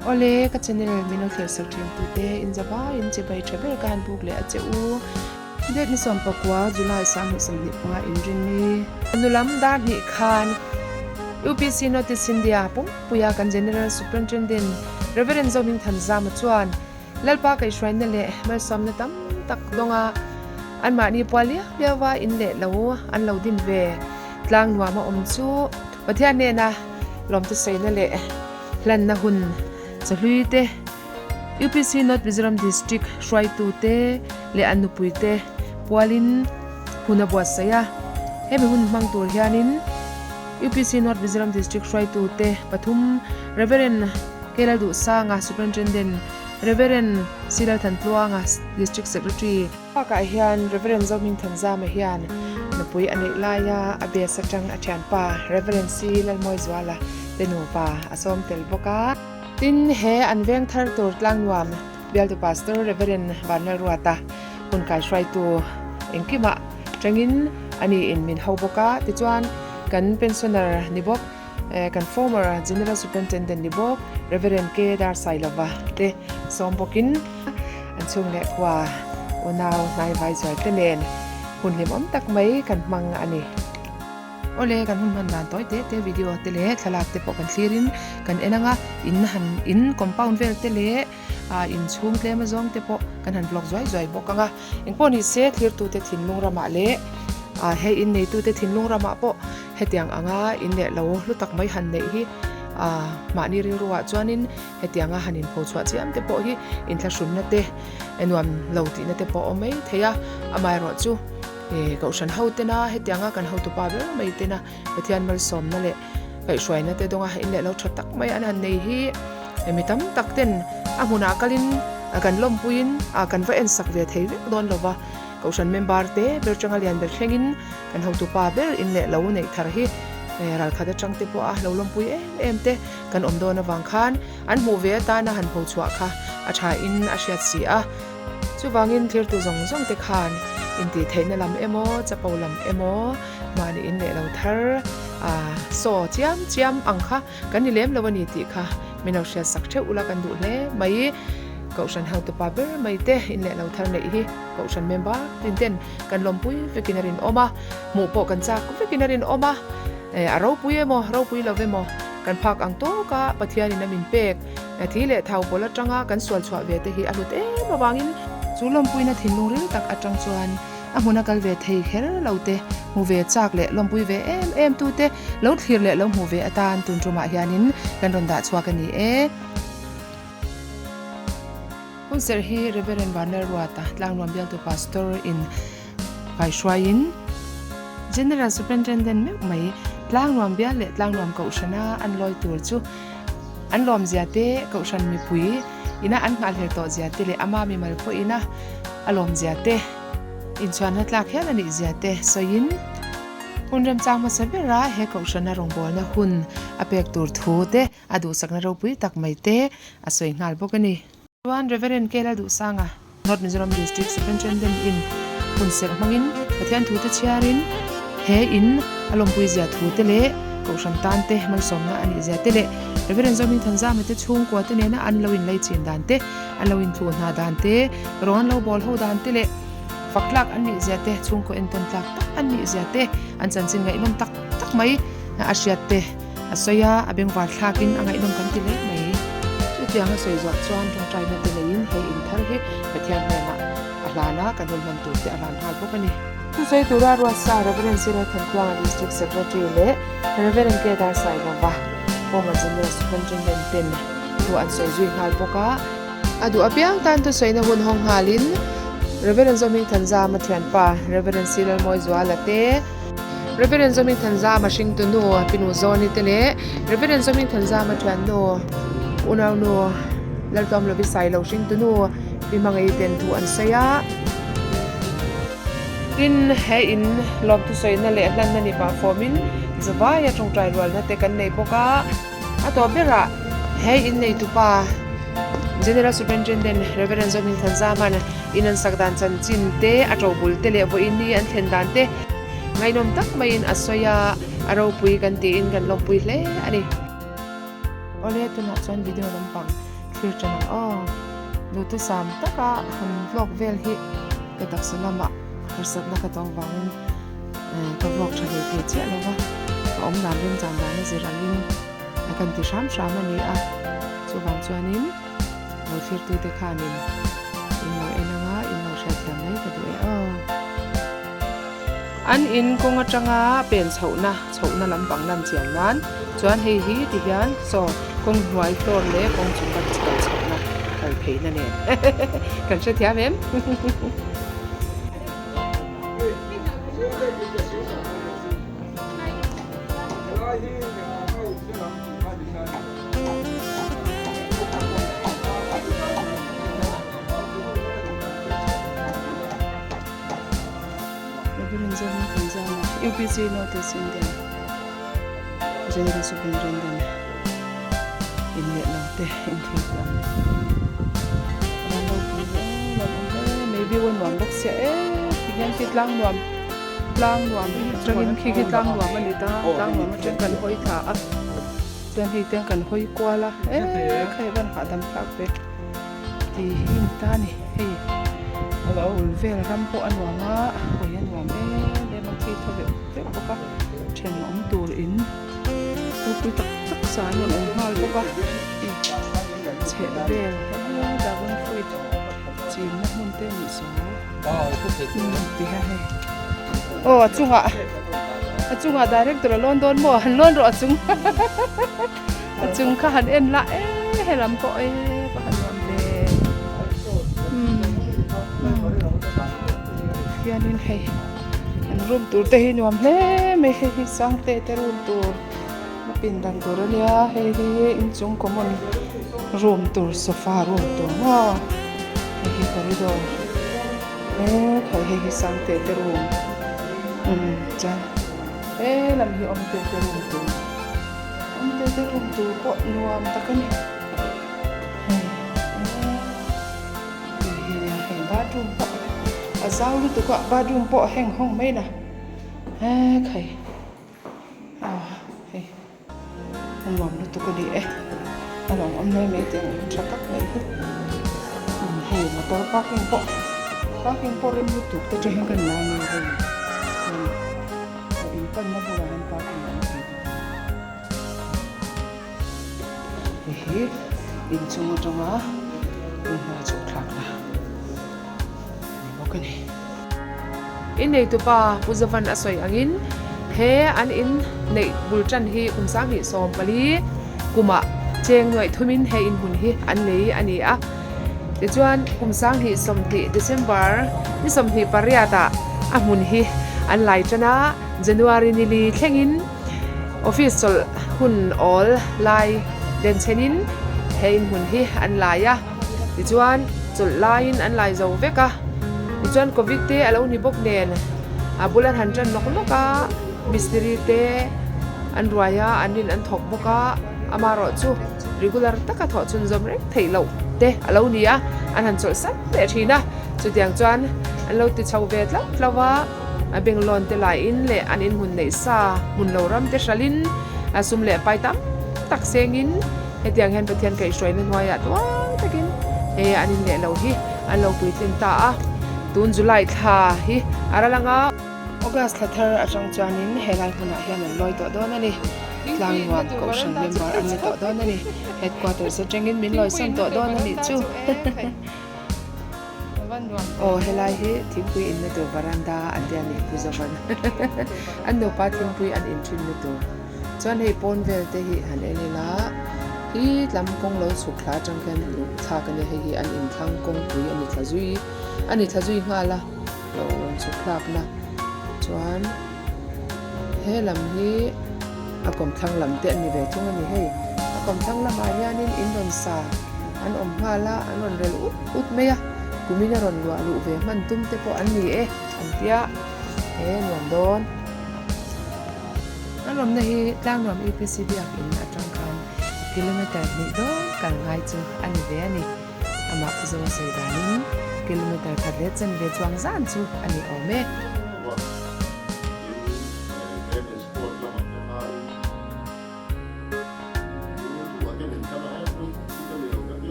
Awle, ka channel min lo thlir sak thin tute inzavaiin chibai tha ber ka han buk leh a che u. Date ni 19 July 2025 inrinni. Nulam dar hnih khan UPC Notice India pumpuia kan General Superintendent Rev. Zohming Thanzama chuan Lalpa kaihhruaina leh malsawmna tam tak dawnga anmahni pual liau liaua in leh lo an lo din ve tlang nuam a awm chu Pathian hnena lawmtusaina leh hlanna hun chahlui te UPC North Mizoram District hruaitute leh an nupuite pualin hun a buatsaih a. Hemi hun hmang tur hianin UPC North Mizoram District hruaitute pathum Rev. Kelal Duhsanga, Superintendent, Rev. Silal Thantluanga, District Secretary, Bakah hian Rev. Zohming Thanzama hian nupui a neih laia a base atang a thianpa Rev. C. Lalmawizuala te nupa a sawm tel bawk a. Tin, he an veng thar tur tlangnuam bialtu Pastor Rev. Vanlalruata hun kaihruaitu engkimah tangin ani in min ho bawk a. Tichuan, kan pensioner ni bawk, kan former General Superintendent ni bawk Rev. K. Darsailova te sawm bawkin an chhung leh khua unau hnaivai zual te nen hun hlimawm tak mai kan hmang a ni. Awle, kan hun hman dan tawi te te video te leh thlalak te pawh kan thlirin kan en ang a, in han in compound vel te leh in chhung tlem azawng te pawh kan han vlog zuai zuai bawk ang a. Engpawh ni se thlirtute thinlung ramah leh hei in neitute thinlung ramah pawh hetiang anga in leh lo hlu tak mai han neih hi mahni rilruah chuanin hetianga han inpho chhuah chiam te pawh hi inthlahrunna te nuam lo tihna te pawh a awm mai thei a, amaherawhchu. He Kohhran ho tena hetianga kan hotupa ber mai tena Pathian malsawmna leh kaihhruaina te dawnga in leh lo tha tak mai an han nei hi mi tam tak ten a hmunah kalin kan lawmpuiin kan va ensak ve thei vek dawn lo va. Kohhran member te ber tanga lian ber thlengin kan hotupa ber in leh lo neih thar hi ralkhat atang te pawha lo lawmpui em em te kan awm dawn avang khan an hmuh ve atana han phochhuah kha a thain a hriat si a. Chuvangin thirtu zawng zawng te khan intihtheihna lam emaw, chapo lam emaw, mahni in leh lo thar a saw chiam chiam ang kha kan ni lem lo a ni tih kha min lo hriat sak theuh ula kan duh hle mai. Kohhran hotupa ber mai te in leh lo thar neih hi Kohhran member tin ten kan lawmpui vekin a rinawm a, hmuh pawh kan chak vekin a rinawm a, a ropui emaw, ropui lo emaw kan phak ang tawka Pathianin a min pek. Thi leh thau pawl atanga kan sual chhuah ve te hi a hlut em avangin chu lawmpuina thinlung ril tak atang chuan a hmuna kal ve thei kher lo te, hmu ve chak leh lawmpui ve em em tu te lo thlir leh lo hmu ve atan tun tumah hianin kan rawn dah chhuak a ni e. Hunserh hi Rev. Vanlalruata, Tlangnuam bialtu Pastor in kaihruaiin General Superintendent meuh mai Tlangnuam bial leh Tlangnuam Kohhrana an lawi tur chu An lawmzia te, Kohhran mipui ina an nghahhlel tawh zia te leh ama mimal pawh ina a lawmzia te, inchhuanna tlak hial a nih zia te sawiin, hun remchang hmasa bera he Kohhrana rawngbawlna hun a pek tur thu te, a duhsakna ropui tak mai te a sawi nghal bawk a ni. Chuan Rev. K. Lalduhsanga, North Mizoram District Superintendent in hun serh hmangin Pathian thute chhiarin he in a lawmpui zia thute leh Kohhran tan te malsawmna a nih zia te leh Rev. Zohming Thanzama te chhungkua te nena an lo inlei chin dan te, an lo inthluh hna dan te, rawng an lo bawl ho dan te leh fak tlak an nih zia te, chhungkaw entawn tlak tak an nih zia te, an chanchin ngaihnawm tak tak mai a hriat te. A sawi a, a bengvar thlakin a ngaihnawm kan ti leh mai. Chutiang a sawi zawh chuan tawngtaina te neiin he in thar hi Pathian hnenah a hlan a, kan hun hman tur te a hlan nghal bawk a ni. Thusawi tura Ruatsa Rev. Senior Thantluanga District Secretary leh Rev. Kedar Sailova, Former General Superintendent ten thu an sawi zui nghal bawk a. A duh apiang tan thusawina hun hawng nghalin Rev. Zawming Thanzama thianpa Rev. Silalmawizuala te, Rev. Zomi Thanzama hringtu nu Pinu Zawni te leh Rev. Zomi Thanzama thiannu unaunu Laltuamlovi Sailo hringtu nu Pi Hmangaih ten thu an sawi a. Tin, he in lawm thusawina leh hlanna ni pah fawmin Zavaia tawngtai rualna te kan nei bawk a. A tawp berah he in neitupa General Superintendent Rev. Zohming Thanzama'n in an sak dan chanchin te, a tobul te leh vawiin ni an thlen dan te ngaihnawm tak maiin a sawi a, a ropui kan tiin kan lawmpui hle a ni. Awle tunah chuan video lampang thlir tan ang aw. Duhthusam taka han vlog vel hi ka taksa lamah harsatna ka tawng vangin ka vlog tha hlei thei chiah lo va, ka awm dan remchan dan a zir angin a kan ti hram hram a ni a, chuvang chuanin lo thlirtute khanin in lo en anga in lo hriatthiam mai ka duh e aw. An in kawng atanga pen chhohna chhohna lampang lan chian nan chuan hei hi ti hian saw kawng hnuai floor leh kawng chung kal chhohna kal pheihna nen kan hrethiam em. UPC North East India General Superintendent in leh lo te inthil lam maybe ua nuam bawk sia e tihian khi tlang nuam tlang nuam atangin khi khi tlang nuam a ni ta tlang nuam atang kan hawi thla a chuan hei te kan hawi kual a e khai van hahdam thlak ve tih hi ni ta a ni hei bul vel ram pawh a nuam a hawi a nuam em em a khi thaw veuh veuh bawk a thenawm tur in ropui tak tak sa an rawn awm nghal bawk a chheh vel he dragon fruit chinna hmun te a nih saw ti hian hei aw a chungah a chungah director a lawn dawn maw han lawn rawh a chung a chung kha han en lah e helam pawh e va han nuam ve hianin hei an room tur te hi nuam hle mai hei hi sangte te room tur a pindan tur a nia hei hi inchung common room tur sofa room tur maw hei hi corridor he khai hei hi sangte te room umm chuan he lam hi awmte te room tur awmte te room tur pawh nuam tak a ni hei hei hi nia hei bathroom pawh a zau lutuk a bathroom pawh a heng hawng mai la he khai. Aw hei a nuam lutuk a ni e a lo awm mai mai teh ang tha tak mai hi umm hei motor parking pawh parking pawh rem lutuk te chu hian kan la mai hei hei a in panna bulah hian parking a awm thei bawk a hei hi inchung atanga inhnuai chhuk thlakna a ni bawk a ni. Inneitupa Pu Zavan a sawi angin he an in neih bul tan hi kum 2014 kumah cheng nuaih thumin he inhmun hi an lei a ni a. Tichuan kum 2020 December ni 28 ah a hmun hi an lai tan a, January nili thlengin office chawlh hun awl lai denchhenin he inhmun hi an lai a. Tichuan chawlh laiin an lai zo vek a, tichuan Covid te a lo ni bawk nen a bul an han tan nawk nawk a, mistiri te an ruai a, an rin an thawk bawk a, amaherawh chu regular taka thawh chhunzawm reng theih loh te a lo ni a, an han chawlh sat leh thin a, chutiang chuan an lo ti chho ve tlauh tlauh a, a benglawn te laiin leh an inhmun neih sa hmun lo ram te hralhin a sum leh pai tam tak sengin. Hetiang hian Pathian kaihhruaina hnuaiah tuang takin he an inleh lo hi an lo puitlin ta a, tun July thla hi a ral anga. August thla thar atang chuanin helai hmunah hian an lawi tawh dawn a ni. Tlangnuam Kohhran member an ni tawh dawn a ni. Headquarters atangin min lawisawn tawh dawn a nih chu. Aw helai hi thingpui inna tur varanda an tia nih Pu Zovan. An nupa thingpui an in thinna tur. Chuan hei pawn vel te hi han en ila hi tlam kawng lo chhuk thla atang khian luh thlak a nia hei hi an inthlang kawngpui a ni thla zui a ni thla zui nghal a lo rawn chhuk thlak na chuan he lam hi a kawmthlang lam te a ni ve thung a ni hei a kawmthlang lamah hianin in rawn sa an awm nghal a an rawn rel ut ut mai a kumin a rawn luah luh ve hman tum te pawh an ni e an tia he nuam dawn. An awmna hi Tlangnuam UPC biakin atang khan kilometre hnih dawn kal ngai chu a ni ve a ni. Amah Pu Zoa sawi danin kilometre khat leh chanve chuang zan chu a ni awm e.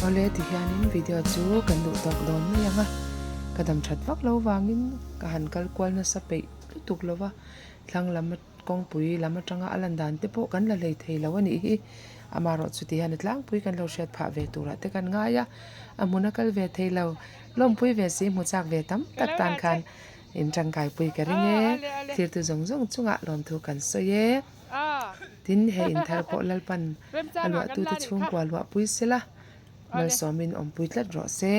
Awle tihianin video chu kan duh tawk dawn mai ang a, ka dam that vak lo vangin ka han kal kual nasa peih lutuk lo va, thlang lam kawngpui lam atanga a lan dan te pawh kan la hlei thei lo a nih hi. Amaherawh chu tihian a tlangpui kan lo hriat phah ve turah te kan ngai a, a hmun a kal ve thei lo, lawmpui ve si hmu chak ve tam tak tan khan in tangkaipui ka ring e, thirtu zawng zawng chungah lawmthu kan sawi e. Tin, he inthar pawh Lalpan a luahtute chhungkua luahpui sela, malsawmin awmpui tlat rawh se.